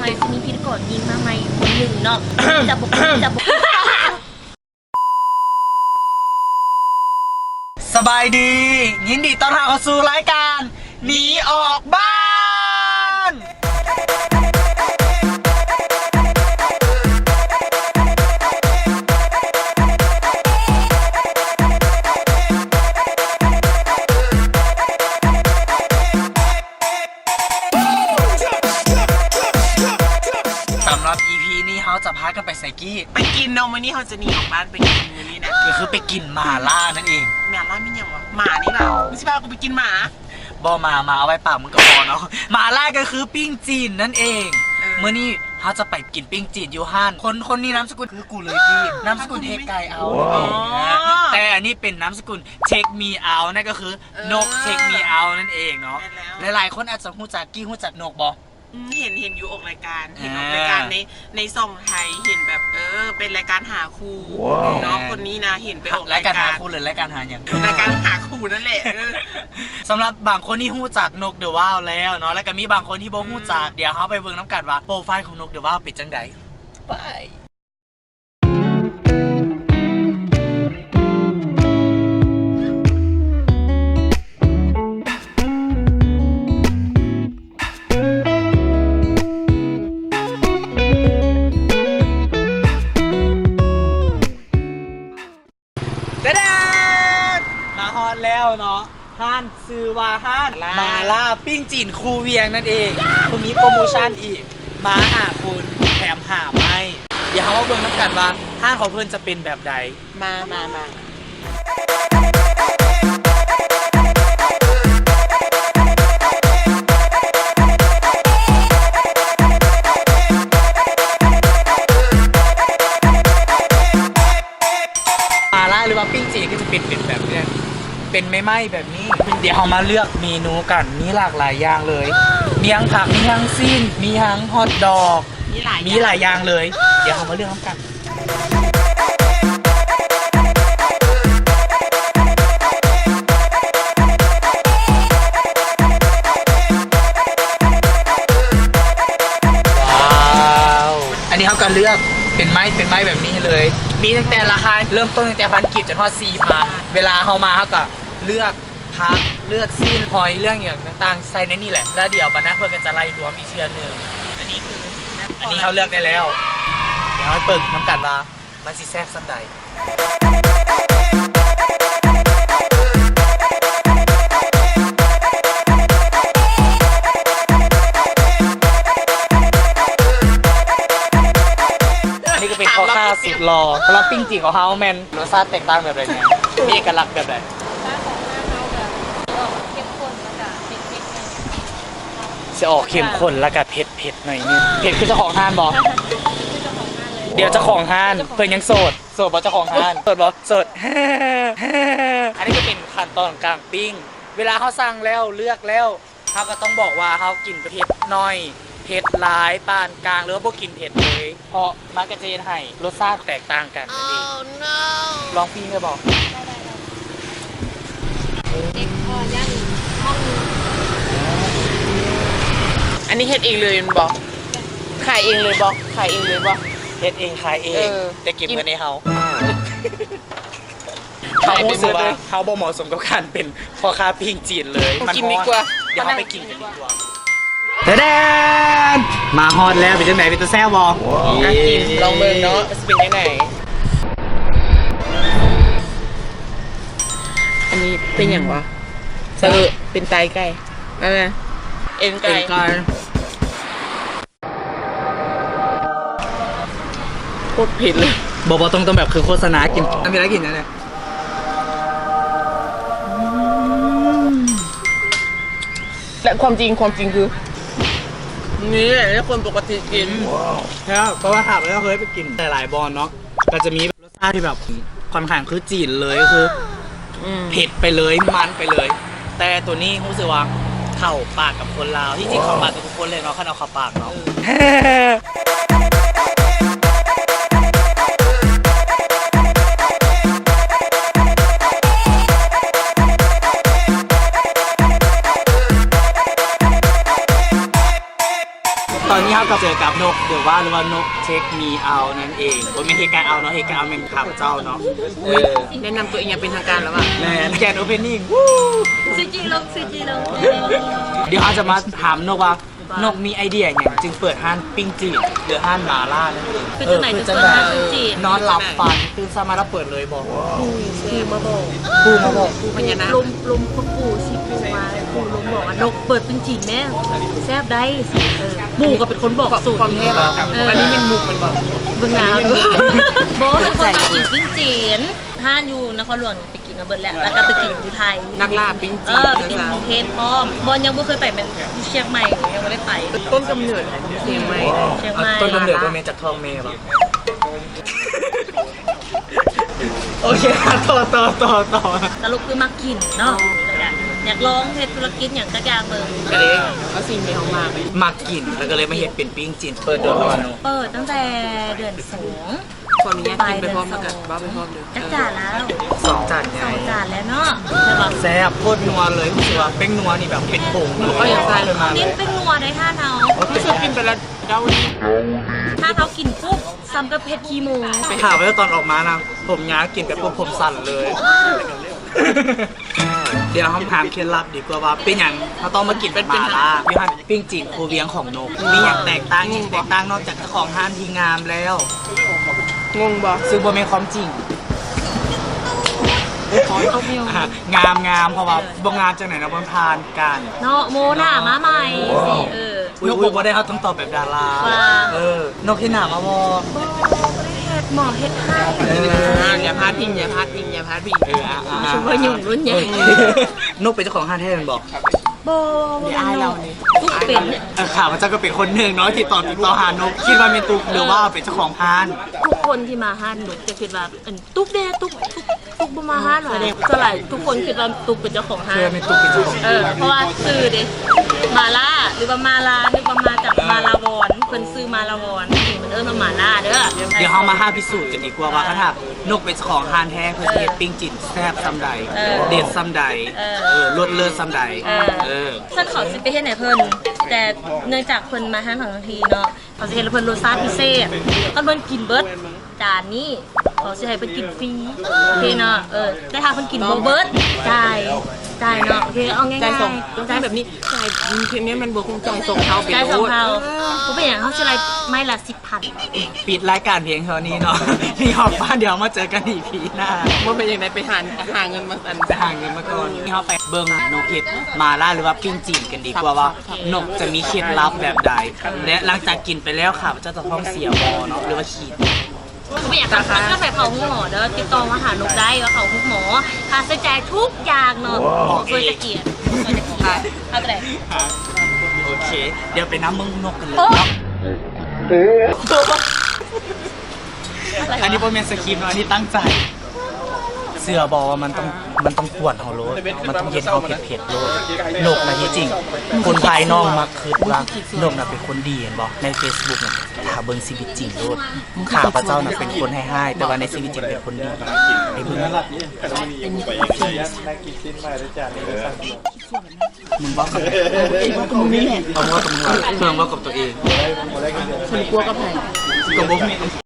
ໄປ ຊິມີພິທີກອນຍິງມາໃໝ່ຄົນໜຶ່ງເນາະ ຈະບໍ່ ຈະບໍ່ ສະບາຍດີ ຍິນດີຕ້ອນຮັບເຂົ້າສູ່ລາຍການ ໜີອອກບ້ານ. ສຳລັບອີພີນີ້ເຮົາຈະພາກັນໄປໃສກີ້? ໄປກິນເນາະ ມື້ນີ້ເຮົາຈະໜີອອກບ້ານໄປກິນມື້ນີ້ນະ ກໍຄືໄປກິນໝາລ່ານັ້ນເອງ. ໝາລ່າແມ່ນຫຍັງວະ? ໝານີ້ຫວາ? ມຶງຊິພາກູໄປກິນໝາ? ບໍ່ ໝາ ໝາເອົາໄວ້ປາກມຶງກໍພໍເນາະ. ໝາລ່າກໍຄືປີ້ງຈີນນັ້ນເອງ. ເອີ ມື້ນີ້ເຮົາຈະໄປກິນປີ້ງຈີນຢູ່ຮ້ານ ຄົນ ຄົນນີ້ນາມສະກຸນຄືກູເລີຍກີ້ ນາມສະກຸນເທກໄກເອົາ. ອໍ ແຕ່ອັນນີ້ເປັນນາມສະກຸນເທກມີເອົາ ນັ້ນກໍຄື ເອີ ນົກເທກມີເອົານັ້ນເອງເນາະ. ແມ່ນແລ້ວ ຫຼາຍໆຄົນອາດຈະຮູ້ຈັກ ກີ້ຮູ້ຈັກນົກບໍ່? ອືມ ເຫັນ ເຫັນຢູ່ອອກລາຍການ ເຫັນອອກລາຍການໃນ ໃນຊ່ອງໄທ ເຫັນແບບ ເອີ ເປັນລາຍການຫາຄູ່ເນາະ. ຄົນນີ້ນະ ເຫັນໄປອອກລາຍການ ລາຍການຫາຄູ່ ຫຼືລາຍການຫາຫຍັງ? ລາຍການຫາຄູ່ນັ້ນແຫຼະ. ເອີ ສຳລັບບາງຄົນທີ່ຮູ້ຈັກນົກເດີວາວແລ້ວເນາະ ແລ້ວກໍມີບາງຄົນທີ່ບໍ່ຮູ້ຈັກ ອືມ ດຽວເຮົາໄປເບິ່ງນຳກັນວ່າໂປຣໄຟລ໌ຂອງນົກເດີວາວເປັນຈັ່ງໃດ. ໄປ. ຕະດາ! ມາຮອດແລ້ວເນາະ ຮ້ານຊື່ວ່າຮ້ານ ຮ້ານ ໝາລ່າປີ້ງຈີນຄູວຽງນັ້ນເອງ. ເພິ່ນມີໂປຣໂມຊັນອີກ ໝາຫ້າຄູນແຖມຫ້າໄມ້. ດຽວເຮົາມາເບິ່ງນຳກັນວ່າຮ້ານຂອງເພິ່ນຈະເປັນແບບໃດ. ມາ ມາ ມາ. ໝາລ່າ ຫຼືວ່າປີ້ງຈີນກໍຈະເປັນ ເປັນແບບນີ້ ເປັນໄມ້ໆແບບນີ້. ດຽວເຮົາມາເລືອກເມນູກັນ ມີຫຼາກຫຼາຍຢ່າງເລີຍ ມີທັງຜັກ ມີທັງຊີ້ນ ມີທັງຮອດດອກ ມີຫຼາຍ ມີຫຼາຍຢ່າງເລີຍ. ດຽວເຮົາມາເລືອກນຳກັນ. ວ້າວ ອັນນີ້ເຮົາກໍເລືອກເປັນໄມ້ ເປັນໄມ້ແບບນີ້ເລີຍ ມີຕັ້ງແຕ່ລາຄາເລີ່ມຕົ້ນຕັ້ງແຕ່ພັນກີບຈົນຮອດສີ່ພັນ. ເວລາເຮົາມາເຮົາກໍເລືອກ ຜັກ ເລືອກຊີ້ນ ຫອຍ ເລື່ອງຫຍັງຕ່າງໆ ໃສ່ໃນນີ້ແຫຼະ ແລ້ວດຽວບັດນັ້ນເພິ່ນກໍຈະໄລ່ລວມອີກເທື່ອໜຶ່ງ. ອັນນີ້ຄື ອັນນີ້ເຮົາເລືອກໄດ້ແລ້ວ ດຽວເຮົາໄປເບິ່ງນຳກັນວ່າມັນຊິແຊບສ່ຳໃດ. ອັນນີ້ກໍເປັນພໍ່ຄ້າສຸດຫຼໍ່ ສຳລັບປີ້ງຈີນຂອງເຮົາແມ່ນ ລົດຊາດແຕກຕ່າງແບບໃດແດ່? ມີເອກະລັກແບບໃດ? ລົດຊາດຂອງຮ້ານເຮົາແບບຊິອອກເຂັ້ມຂຸ້ນ ແລ້ວກະເຜັດໆ ໜ້ອຍໜຶ່ງ. ຊິອອກເຂັ້ມຂຸ້ນ ແລ້ວກະເຜັດໆ ໜ້ອຍໜຶ່ງ. ເຜັດຄືເຈົ້າຂອງຮ້ານບໍ່? ຄືເຈົ້າຂອງຮ້ານເລີຍ. ດຽວເຈົ້າຂອງຮ້ານ ເພິ່ນຍັງໂສດ. ໂສດບໍ່ເຈົ້າຂອງຮ້ານ? ໂສດບໍ່? ໂສດ. ອັນນີ້ກໍເປັນຂັ້ນຕອນການປີ້ງ. ເວລາເຮົາສັ່ງແລ້ວ ເລືອກແລ້ວ ເຮົາກໍຕ້ອງບອກວ່າເຮົາກິນເຜັດໜ້ອຍ ເຜັດຫຼາຍ ປານກາງ ຫຼືວ່າບໍ່ກິນເຜັດເລີຍ ເພາະມັນກໍຈະເຮັດໃຫ້ລົດຊາດແຕກຕ່າງກັນນັ້ນເອງ. ລອງປີ້ງໄດ້ບໍ່? ໄດ້ໆໆ. ເດັກພໍຢ້ານຫ້ອງໜຶ່ງ. ອັນນີ້ເຮັດເອງເລີຍແມ່ນບໍ່? ຂາຍເອງເລີຍບໍ່? ຂາຍເອງເລີຍບໍ່? ເຮັດເອງຂາຍເອງ ເອີ ແຕ່ເກັບເງິນໃຫ້ເຮົາ. ເຮົາຮູ້ສຶກວ່າເຮົາບໍ່ເໝາະສົມກັບການເປັນພໍ່ຄ້າປີ້ງຈີນເລີຍ. ມັນຮ້ອນ. ດຽວເຮົາໄປກິນກັນດີກວ່າ. ແທ້ໆ ມາຮອດແລ້ວ ເປັນຈັ່ງໃດ? ເປັນຕາແຊບບໍ່? ອ່ະ ກິນລອງເບິ່ງເນາະ ຊິເປັນຈັ່ງໃດ? ອັນນີ້ເປັນຫຍັງວະ? ເອີ ເປັນໄຕໄກ່ ອັນນັ້ນ ເອັນໄກ່ ເອັນໄກ່. ໂຄດເຜັດເລີຍ. ບໍ່ ບໍ່ຕ້ອງ ຕ້ອງແບບຄືໂຄສະນາກິນ. ອາ ມີໄດ້ກິນແນວໃດ? ແລະ ຄວາມຈິງ ຄວາມຈິງຄື ນີ້ແຫຼະທີ່ຄົນປົກກະຕິກິນ. ອືມ ແລ້ວ ເພາະວ່າຖາມວ່າເຄີຍໄປກິນຫຼາຍໆບ່ອນເນາະ ກໍຈະມີ ລົດຊາດທີ່ແບບຂ້ອນຂ້າງຄືຈີນເລີຍ ກໍຄື ອືມ ເຜັດໄປເລີຍ ມັນໄປເລີຍ. ແຕ່ໂຕນີ້ຮູ້ສຶກວ່າເຂົ້າປາກກັບຄົນລາວ. ທີ່ຈິງເຂົ້າປາກກັບທຸກຄົນເລີຍເນາະ ຄັນເອົາເຂົ້າປາກເນາະ. ເອີ ຕອນນີ້ເຮົາ ກໍເຈີກັບນົກ ຫຼືວ່າ ຫຼືວ່ານົກ Take Me Out ນັ້ນເອງ. ບໍ່ແມ່ນເຮັດການເອົາເນາະ ເຮັດການເອົາແມ່ນຂ້າພະເຈົ້າເນາະ. ເອີ ແນະນຳຕົວເອງຢ່າງເປັນທາງການແລ້ວວ່າ ແມ່ນ Grand Opening ວູ້ ຊີຈີລົງ ຊີຈີລົງ. ດຽວເຮົາຈະມາຖາມນົກວ່າ ນົກມີໄອເດຍຫຍັງຈຶ່ງເປີດຮ້ານປີ້ງຈີນ ຫຼືຮ້ານໝາລ່ານັ້ນເອງ? ເປັນຈັ່ງໃດຈຶ່ງເປີດຮ້ານປີ້ງຈີນ? ນອນຫຼັບຝັນ ຕື່ນເຊົ້າມາແລ້ວເປີດເລີຍບໍ? ປູ່ ປູ່ມາບອກ. ປູ່ມາບອກ? ປູ່ພະຍານາກ. ລົມ ລົມ ພໍ່ປູ່ຊີປູ່ມາ ປູ່ລົມບອກວ່າ ນົກເປີດປີ້ງຈີນແມ້ ແຊບໄດ໋. ເອີ ປູ່ກໍເປັນຄົນບອກສູດ. ເອີ ອັນນີ້ແມ່ນມຸກແມ່ນບໍ່? ເບິ່ງໜ້າເບິ່ງ. ບໍ່ ເປັນຄົນມາກິນປີ້ງຈີນ ຮ້ານຢູ່ນະຄອນຫຼວງ ໄປກິນມາເບິດແລ້ວ ແລ້ວກໍໄປກິນຢູ່ໄທ. ນັກລ່າປີ້ງຈີນ ເອີ ໄປກິນຢູ່ກຸງເທບພ້ອມ. ບ່ອນຍັງບໍ່ເຄີຍໄປແມ່ນຢູ່ຊຽງໃໝ່ ຍັງບໍ່ໄດ້ໄປ. ຕົ້ນກຳເນີດຂອງຊຽງໃໝ່ ຊຽງໃໝ່. ຕົ້ນກຳເນີດບໍ່ແມ່ນຈາກທ້ອງແມ່ບໍ? ໂອເຄ ຕໍ່ ຕໍ່ ຕໍ່ ຕໍ່. ສະຫຼຸບຄືມັກກິນເນາະ ແລ້ວກໍຢາກລອງເຮັດທຸລະກິດຫຍັງຈັກຢ່າງເບິ່ງ ກໍເລີຍເອົາສິ່ງທີ່ເຮົາມັກ ມັກກິນ ແລ້ວກໍເລີຍມາເຮັດເປັນປີ້ງຈີນ. ເປີດດົນແລ້ວເນາະ? ເປີດຕັ້ງແຕ່ເດືອນສອງ. ຂໍອະນຸຍາດກິນໄປພ້ອມແລ້ວກໍເວົ້າໄປພ້ອມເດີ. ຈັກຈານແລ້ວ? ສອງຈານໃຫຍ່. ສອງຈານແລ້ວເນາະ. ແຊບ ແຊບ ໂຄດນົວເລີຍ. ຮູ້ສຶກວ່າແປ້ງນົວນີ້ແບບເປັນຜົງເລີຍ. ເຮົາກໍຢາກໃສ່ເລີຍມາ ເນັ້ນແປ້ງນົວໃດຮ້ານເຮົາ. ໂອ້ຍ ຄືກິນໄປແລ້ວເດົານີ້ ຖ້າເຮົາກິນປຸບ ສ່ຳກັບເຮັດຂີ້ໂມ້. ຖາມວ່າຕອນອອກມານະ ຜົມຍາວ ກິນໄປປຸບຜົມສັ້ນເລີຍ. ດຽວເຮົາຖາມເຄັດລັບດີກວ່າວ່າ ເປັນຫຍັງເຮົາຕ້ອງມາກິນໝາລ່າຢູ່ຮ້ານ ປີ້ງຈີນພູວຽງຂອງນົກ ມີຫຍັງແຕກຕ່າງ ແຕກຕ່າງນອກຈາກເຈົ້າຂອງຮ້ານທີ່ງາມແລ້ວ? ງົງບໍ່? ຊຶ່ງບໍ່ແມ່ນຄວາມຈິງ. ງາມ ງາມ ເພາະວ່າບໍ່ງາມຈັ່ງໃດນະ ບໍ່ຜ່ານການເນາະ. ໂມໜ້າມາໃໝ່. ເອີ ນົກບໍ່ໄດ້ ເຮົາຕ້ອງຕອບແບບດາລາ. ວ່າ ເອີ ນົກເຮັດໜ້າມາບໍ່? ບໍ່ ບໍ່ໄດ້ເຮັດ ໝໍເຮັດໃຫ້. ເອີ ຢ່າພາດພິງ ຢ່າພາດພິງ ຢ່າພາດພິງ. ເອີ ອ່າ ອ່າ ອ່າ ຊຸມວ່າຫຍຸ້ງລຸ້ນໃຫຍ່. ນົກເປັນເຈົ້າຂອງຮ້ານແທ້ແມ່ນບໍ່? ບໍ່ ບໍ່ແມ່ນ ນ້ອງຕຸເປັນ. ເອີ ຂ້າພະເຈົ້າກໍເປັນຄົນໜຶ່ງເນາະທີ່ຕອນຕິດຕໍ່ຫານົກ ຄິດວ່າແມ່ນຕຸ ຫຼືວ່າເປັນເຈົ້າຂອງຮ້ານ. ທຸກຄົນທີ່ມາຮ້ານນົກຈະຄິດວ່າ ອັນ ຕຸກເດ້ ຕຸກ ຕຸກ ຕຸກບໍ່ມາຮ້ານຫວາ? ສ່ວນຫຼາຍທຸກຄົນຄິດວ່າຕຸກເປັນເຈົ້າຂອງຮ້ານ. ເອີ ແມ່ນຕຸກເປັນເຈົ້າຂອງ. ເອີ ເພາະວ່າຊື່ເດ້ ມາລາ ຫຼືວ່າມາລາ ນຶກວ່າມາຈາກມາລາວອນ ເພິ່ນຊື່ມາລາວອນ ເພິ່ນເອີ້ນວ່າມາລາເດີ. ດຽວເຮົາມາຫາພິສູດກັນດີກວ່າວ່າ ຄັນຫານົກເປັນເຈົ້າຂອງຮ້ານແທ້ ເພິ່ນຊິເຮັດປີ້ງຈີນແຊບສ່ຳໃດ ເອີ ເດັດສ່ຳໃດ ເອີ ເອີ ລົດເລີດສ່ຳໃດ. ເອີ ເອີ ຊັ້ນເຂົາຊິໄປເຮັດໃຫ້ເພິ່ນ ແຕ່ເນື່ອງຈາກເພິ່ນມາຮ້ານເຮົາທັງທີເນາະ ເຮົາຊິເຮັດໃຫ້ເພິ່ນລົດຊາດພິເສດ. ຄັນເພິ່ນກິນເບິດຈານນີ້ ເຮົາຊິໃຫ້ເພິ່ນກິນຟຣີ ໂອເຄເນາະ. ເອີ ແຕ່ຖ້າເພິ່ນກິນບໍ່ເບິດ ຈ່າຍ ຈ່າຍເນາະ. ໂອເຄ ເອົາງ່າຍໆ ຈ່າຍສອງ ຕ້ອງແບບນີ້ ຈ່າຍ ແມ່ນບໍ່? ຈ່າຍສອງເທົ່າໄປໂລດ. ເອີ ບໍ່ເປັນຫຍັງ ເຮົາຊິໄລ່ໄມ້ລະສິບພັນ. ປິດລາຍການພຽງເທົ່ານີ້ເນາະ. ມີຮອບບ້ານ ດຽວມາເຈີກັນອີພີໜ້າ. ບໍ່ເປັນຫຍັງໃດ ໄປຫາ ຫາເງິນມາ ໄປຫາເງິນມາກ່ອນ. ເຮົາໄປເບິ່ງນົກເຮັດໝາລ່າ ຫຼືວ່າປີ້ງຈີນກັນດີກວ່າວ່າ ນົກຈະມີເຄັດລັບແບບໃດ ແລະ ຫຼັງຈາກກິນໄປແລ້ວ ຂ້າພະເຈົ້າຈະທ້ອງເສຍບໍ່ເນາະ ຫຼືວ່າຂີດ. ບໍ່ຢາກ ຖ້າເກີດໃຜເຂົ້າໂຮງໝໍເດີ ຕິດຕໍ່ມາຫານົກໄດ້ວ່າເຂົ້າໂຮງໝໍ ຄ່າໃຊ້ຈ່າຍທຸກຢ່າງເນາະ ໝໍຊ່ວຍຕະກຽດ ຊ່ວຍຕະກຽດ. ເອົາຕົວໃດ? ໂອເຄ ດຽວໄປນຳເບິ່ງນົກກັນເລີຍເນາະ. ອັນນີ້ບໍ່ແມ່ນສະຄຣິບເນາະ ອັນນີ້ຕັ້ງໃຈ. ເຊື່ອບໍ່ວ່າມັນຕ້ອງ ມັນຕ້ອງກວນເຮົາໂລດ ມັນຕ້ອງເຮັດເຮົາເຜັດໆໂລດ. ນົກນະ ທີ່ຈິງຄົນພາຍນອກມັກຄິດວ່ານົກນະເປັນຄົນດີແມ່ນບໍ່? ໃນເຟສບຸກນະ ຖ້າເບິ່ງຊີວິດຈິງໂລດ ຂ້າພະເຈົ້ານະເປັນຄົນຮ້າຍໆ ແຕ່ວ່າໃນຊີວິດຈິງເປັນຄົນດີ. ໄປເບິ່ງ ມຶງເວົ້າກັບ ເອີ ເວົ້າກັບມຶງວ່າ ເພິ່ນເວົ້າກັບຕົວເອງ. ເພິ່ນກົວກັບໃຜ? ກໍບໍ່ຮູ້.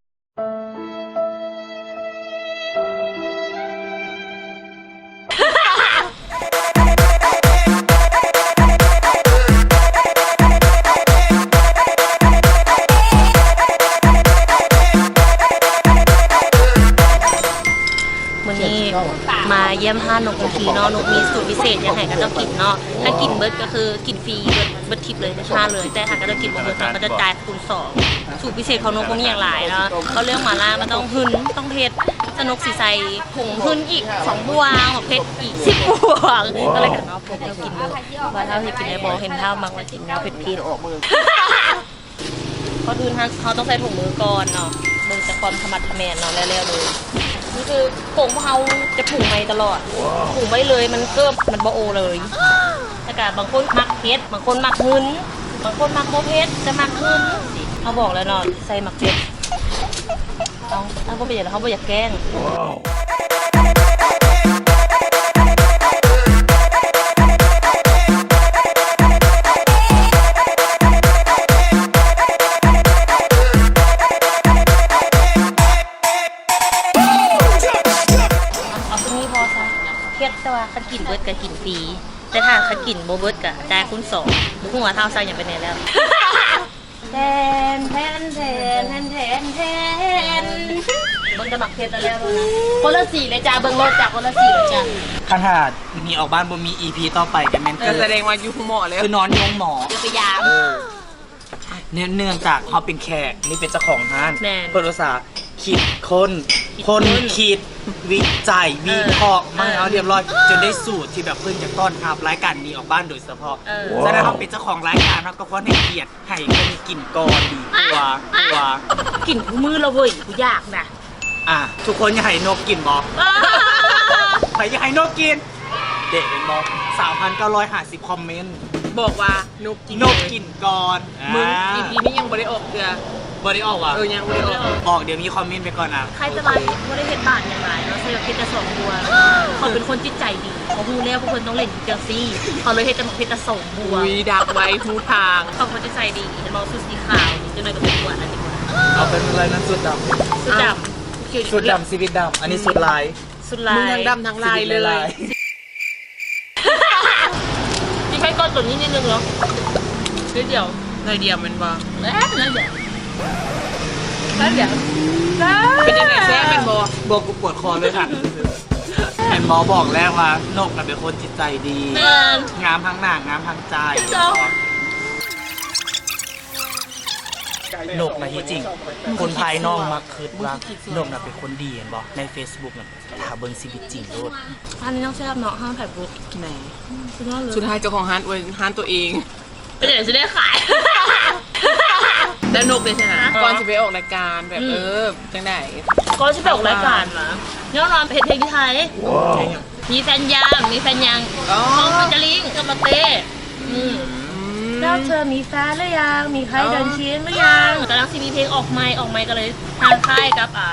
ມື້ນີ້ມາຢ້ຽມຮ້ານນົກອີກທີເນາະ ນົກມີສູດພິເສດຫຍັງໃຫ້ເຂົາເຈົ້າກິນເນາະ. ຖ້າກິນເບິດກໍຄືກິນຟຣີເບິດ ເບິດທິບເລີຍ ຫ້າເລີຍ ແຕ່ຖ້າເຂົາເຈົ້າກິນບໍ່ເບິດ ເຂົາເຈົ້າຈ່າຍຄູນສອງ. ສູດພິເສດຂອງນົກບໍ່ມີຫຍັງຫຼາຍເນາະ ເຂົາເລື່ອງໝາລ່າມັນຕ້ອງຫຶນ ຕ້ອງເຜັດ ສະນົກຊິໃສ່ຜົງຫຶນອີກສອງບ່ວງ ເຜັດອີກສິບບ່ວງ. ກໍເລີຍກັນເນາະ ພວກເຮົາກິນເບິ່ງວ່າເຮົາເຮັດກິນໄດ້ບໍ່ ເຫັນທ້າວມັກວ່າກິນແນວເຜັດໆ. ກ່ອນອື່ນເຮົາ ເຮົາຕ້ອງໃສ່ຖົງມືກ່ອນເນາະ ເບິ່ງຈາກຄວາມທະໝັດທະແໝນເນາະ ແລ້ວໆເລີຍ. ນີ້ຄືຜົງພວກເຮົາຈະປຸງໃໝ່ຕະຫຼອດ ປຸງໄວ້ເລີຍ ມັນເກີບ ມັນບໍ່ໂອເລີຍ. ແລ້ວກະບາງຄົນມັກເຜັດ ບາງຄົນມັກຫຶນ ບາງຄົນມັກບໍ່ເຜັດ ແຕ່ມັກຫຶນ. ເຮົາບອກແລ້ວເນາະ ໃສ່ໝາກເຜັດ. ເອົາ ເຮົາບໍ່ເປັນຫຍັງ ເຮົາບໍ່ຢາກແກ້ງ. ກິນເບິດກໍກິນຟຣີ ແຕ່ຖ້າຄັນກິນບໍ່ເບິດກໍຈ່າຍຄູນສອງ. ບໍ່ຮູ້ວ່າທ້າວສັ່ງຫຍັງໄປແດ່ແລ້ວ. ແທນ ແທນ ແທນ ແທນ ແທນ ເບິ່ງແຕ່ໝາກເຜັດແລ້ວ ຄົນລະສີເລີຍຈ້າ ເບິ່ງໂລດຈ້າ ຄົນລະສີເລີຍຈ້າ. ຄັນຖ້າໜີອອກບ້ານບໍ່ມີອີພີຕໍ່ໄປກໍແມ່ນ ກໍສະແດງວ່າຢູ່ໂຮງໝໍແລ້ວ ຄືນອນຢູ່ໂຮງໝໍ ຢ່າໄປຢາມ. ເອີ ເນື່ອງຈາກເຮົາເປັນແຂກ ນີ້ເປັນເຈົ້າຂອງຮ້ານ ແມ່ນ ເພິ່ນອຸດສ່າຄິດຄົ້ນ ຄົ້ນຄິດ ວິໄຈ ເອີ ວິເຄາະມາໃຫ້ເຮົາຮຽບຮ້ອຍ ເອີ ຈົນໄດ້ສູດທີ່ແບບເພິ່ນຈະຕ້ອນຮັບລາຍການໜີອອກບ້ານໂດຍສະເພາະ. ເອີ ສະນັ້ນເຮົາເປັນເຈົ້າຂອງລາຍການ ເຮົາກໍຄວນໃຫ້ກຽດ ໃຫ້ເພິ່ນກິນກ່ອນດີກວ່າ ກວ່າ. ກິນຄູ່ມື້ລະເວີຍ ກູຢາກນະ. ອ່ະ ທຸກຄົນຢາກໃຫ້ນົກກິນບໍ່? ເອີ ໃຜຢາກໃຫ້ນົກກິນ? ເດະ ເຫັນບໍ່? ສາມພັນເກົ້າຮ້ອຍຫ້າສິບຄອມເມັນບອກວ່ານົກກິນ ນົກກິນກ່ອນ. ມຶງ ອ່າ ອີພີນີ້ຍັງບໍ່ໄດ້ອອກເທື່ອ. ບໍ່ໄດ້ອອກຫວາ? ເອີ ຍັງບໍ່ໄດ້ອອກ. ອອກ ດຽວມີຄອມເມັນໄປກ່ອນນະ. ໃຄຈະວ່າບໍ່ໄດ້ເຮັດບາບຫຍັງຫຼາຍເນາະ ໃສ່ແບບເຮັດແຕ່ສອງບົວ. ເຂົາເປັນຄົນຈິດໃຈດີ ເຂົາຮູ້ແລ້ວວ່າເພິ່ນຕ້ອງຫຼິ້ນຈັ່ງຊີ້ ເຂົາເລີຍເຮັດແຕ່ ເຮັດແຕ່ສອງບົວ. ອຸຍ ດັກໄວ້ຮູ້ທາງ. ເຂົາເປັນຄົນຈິດໃຈດີ ເຫັນບໍ່? ຊຸດສີຂາວນີ້ ຈັກໜ້ອຍກໍໄປກວດອັນນີ້. ເອົາເປັນລາຍນັ້ນຊຸດດຳ ຊຸດດຳ ອ່ະ ຊຸດດຳຊີວິດດຳ. ອັນນີ້ຊຸດລາຍ ຊຸດລາຍ ມຶງທັງດຳທັງລາຍເລີຍ. ກິນໄຂ່ກ່ອນຕົວນີ້ນິດໜຶ່ງເນາະ ນິດດຽວ ໜ້ອຍດຽວແມ່ນບໍ່? ເອີ ໜ້ອຍດຽວ ໜ້ອຍດຽວ. ເປັນຈັ່ງໃດ ແຊບແມ່ນບໍ່? ບໍ່ ກູປວດຄໍເລີຍຫັ້ນ. ເຫັນບໍ່ ບອກແລ້ວວ່ານົກນະເປັນຄົນຈິດໃຈດີ ແມ່ນ ງາມທັງໜ້າ ງາມທັງໃຈ. ນົກນະ ທີ່ຈິງ ຄົນພາຍນອກມັກຄິດວ່ານົກນະເປັນຄົນດີ ເຫັນບໍ່? ໃນເຟສບຸກນະ ຖ້າເບິ່ງຊີວິດຈິງໂລດ. ຮ້ານນີ້ຕ້ອງແຊບເນາະ ຮ້ານໄຂ່ບຸກ. ແມ່ນ ສຸດຍອດເລີຍ. ສຸດທ້າຍເຈົ້າຂອງຮ້ານອວຍຮ້ານຕົວເອງ ເປັນຫຍັງຊິໄດ້ຂາຍ? ແລ້ວນົກເດຊະນະ ຮະ? ກ່ອນຊິໄປອອກລາຍການແບບ ເອີ ຈັ່ງໃດ? ກ່ອນຊິໄປອອກລາຍການຫວາ? ຍ້ອນວ່າເຮັດເພງຢູ່ໄທ. ມີແຟນຍັງ ມີແຟນຍັງ ຮ້ອງຟີເຈີລິ້ງກັບລາເຕ້. ອືມ ອືມ ແລ້ວເທີມີແຟນຫຼືຍັງ? ມີໃຄເດີນຄຽງຫຼືຍັງ? ກຳລັງຊິມີເພງອອກໃໝ່ ອອກໃໝ່ກໍເລີຍຄ້າຍໆກັບ ອ່າ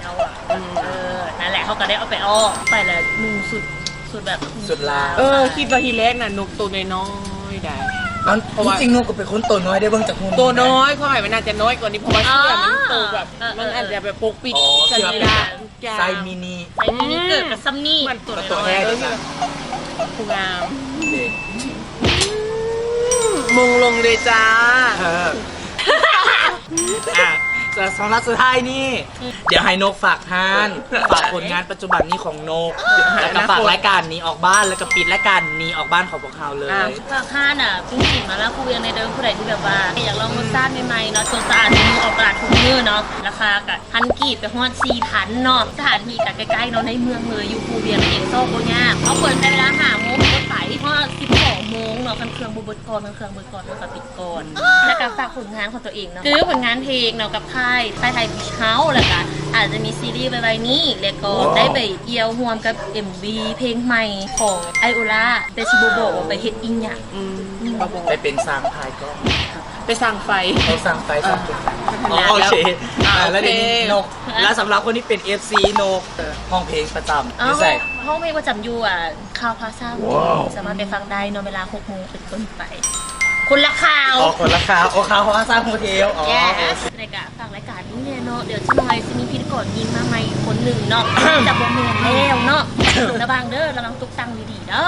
ເຮົາອະ. ອືມ ເອີ ນັ້ນແຫຼະ ເຮົາກໍໄດ້ເອົາໄປອອກ ໄປແລ້ວນຸ່ງຊຸດ ຊຸດແບບ ຊຸດລາວ. ເອີ ຄິດວ່າທີແລກນະນົກໂຕນ້ອຍໆໄດ໋ ເພາະວ່າ ທີ່ຈິງນົກກໍເປັນຄົນໂຕນ້ອຍເດ້ ເບິ່ງຈາກຫຸ່ນ. ໂຕນ້ອຍ ຄວາມໝາຍມັນອາດຈະນ້ອຍກວ່ານີ້ ເພາະວ່າເສື້ອມັນໂຕແບບ ເອີ ມັນອາດຈະແບບປົກປິດ ເອີ ເອີ ສະລີລະ. ໃສ່ມິນິ ໃສ່ມິນິເກີດກັບຊ່ຳນີ້ ໂຕແຮງ ຜູ້ງາມ ເດ້ ມຸງລົງເລີຍຈ້າ. ເອີ ອ່ະ ສຳລັບສຸດທ້າຍນີ້ ດຽວໃຫ້ນົກຝາກຮ້ານ ຝາກຜົນງານປັດຈຸບັນນີ້ຂອງນົກ ແລ້ວກໍຝາກລາຍການໜີອອກບ້ານ ແລ້ວກໍປິດລາຍການໜີອອກບ້ານຂອງພວກເຮົາເລີຍ. ຝາກຮ້ານນະ ປິງຈິງມາລາຄູວຽງແດ່ເດີ ຜູ້ໃດທີ່ແບບວ່າຢາກລອງລົດຊາດໃໝ່ໆເນາະ ສົດສະອາດ ອອກຕະຫຼາດທຸກມື້ເນາະ ລາຄາກໍ ພັນກີບໄປຮອດສີ່ພັນເນາະ. ສະຖານທີ່ກໍໃກ້ໆເນາະ ໃນເມືອງເລີຍ ຢູ່ພູວຽງເອງ ຊອກບໍ່ຍາກ. ເຮົາເປີດໃຊ້ເວລາຫ້າໂມງເປັນຕົ້ນໄປ ຮອດສິບສອງໂມງເນາະ. ຄັນເຄື່ອງບໍ່ເບິດກ່ອນ ຄັນເຄື່ອງເບິດກ່ອນເຮົາກໍປິດກ່ອນ. ແລ້ວກໍຝາກຜົນງານຂອງຕົວເອງເນາະ ຄືຜົນງານເພງເນາະ ກັບຄ້າຍ ຄ້າຍໄທບີຊເຮົາ ແລ້ວກໍອາດຈະມີຊີຣີໄວໆນີ້ ແລ້ວກໍໄດ້ໄປກ່ຽວຮ່ວມກັບເອັມວີເພງໃໝ່ຂອງໄອໂອລາ ແຕ່ຊິບໍ່ບອກວ່າໄປເຮັດອີ່ຫຍັງ. ອືມ ໄປເປັນຊ່າງຖ່າຍກ້ອງ. ໄປສ້າງໄຟ ເອົາສ້າງໄຟ ເອີ ສ້າງໄຟ. ໂອເຄ ອ່າ ແລ້ວເດນີ້ນົກ ແລ້ວສຳລັບຄົນທີ່ເປັນເອັຟຊີນົກ ຮ້ອງເພງປະຈຳຢູ່ໃສ? ຮ້ອງເພງປະຈຳຢູ່ ອ່າ ຄາວພາຊາ ສາມາດໄປຟັງໄດ້ເນາະ ເວລາຫົກໂມງເປັນຕົ້ນໄປ. ຄົນລະຄາວ ອໍ ຄົນລະຄາວ ໂອ ຄາວພາຊາໂຮເທວ. ອໍ ແລ້ວກໍຝາກລາຍການນີ້ແດ່ເນາະ ດຽວຈັກໜ່ອຍຊິມີພິທີກອນຍິງມາໃໝ່ອີກຄົນໜຶ່ງເນາະ ຈະບໍ່ແມ່ນແລ້ວເນາະ. ລະວັງເດີ ລະວັງຕົກຕັ່ງດີໆເດີ.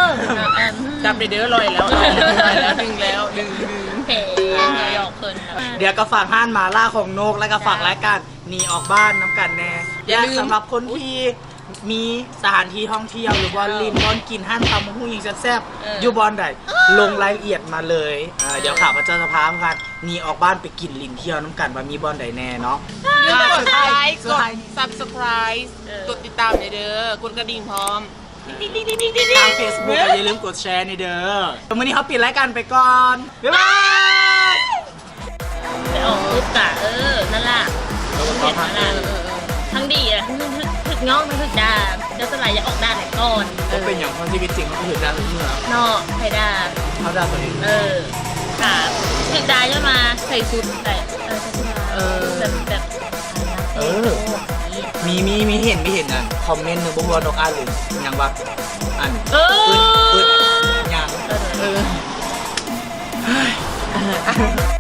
ຈັບໄປເດີ ລອຍແລ້ວ ດຶງແລ້ວ ດຶງ ດຶງ ເພ ຫຍອກເພິ່ນ. ດຽວກໍຝາກຮ້ານມາລ່າຂອງນົກ ແລ້ວກໍຝາກລາຍການໜີອອກບ້ານນຳກັນແດ່. ແລະສຳລັບຄົນທີ່ມີສະຖານທີ່ທ່ອງທ່ຽວ ຫຼື ບ່ອນຫຼິ້ນ ບ່ອນກິນ ຮ້ານຕຳບັກຫຸ່ງຫຍັງແຊບໆ ເອີ ຢູ່ບ່ອນໃດ ລົງລາຍລະອຽດມາເລີຍ. ເອີ ດຽວຂ້າພະເຈົ້າຈະພາພວກທ່ານໜີອອກບ້ານໄປກິນຫຼິ້ນທ່ຽວນຳກັນວ່າມີບ່ອນໃດແນ່ເນາະ. ຢ່າລືມກົດໄລຄ໌ ກົດຊັບສະຄຣາຍ ເອີ ກົດຕິດຕາມແດ່ເດີ ກົດກະດິ່ງພ້ອມ. ທາງເຟສບຸກກໍຢ່າລືມກົດແຊແດ່ເດີ. ມື້ນີ້ເຮົາປິດລາຍການໄປກ່ອນ ບາຍບາຍ. ໄປອອກປຸບກະ ເອີ ນັ້ນລະ ເຫັນນັ້ນລະ ທັງດີອະ ທັງຖືກ ຖືກຍ້ອງ ທັງຖືກດ່າ ແຕ່ສ່ວນຫຼາຍຢາກອອກດ່າໄປກ່ອນ. ບໍ່ເປັນຫຍັງ ເພາະຊີວິດຈິງເຮົາກໍຖືກດ່າທຸກມື້ເນາະ. ໃຜດ່າ? ເຮົາດ່າຕົວເອງ. ເອີ ກະຖືກດ່າຍ້ອນວ່າໃສ່ຊຸດ ເອີ ໃສ່ຊຸດ ເອີ ແບບ ແບບ ເອີ ມີ ມີ ມີເຫັນ ມີເຫັນອັນຄອມເມັນໜຶ່ງ ບໍ່ຮູ້ວ່ານົກອ່ານຫຼືຫຍັງວ່າ ອັນ ເອີ ອຶດ ອຶດຫຍັງ ເອີ ເອີ ເອີ.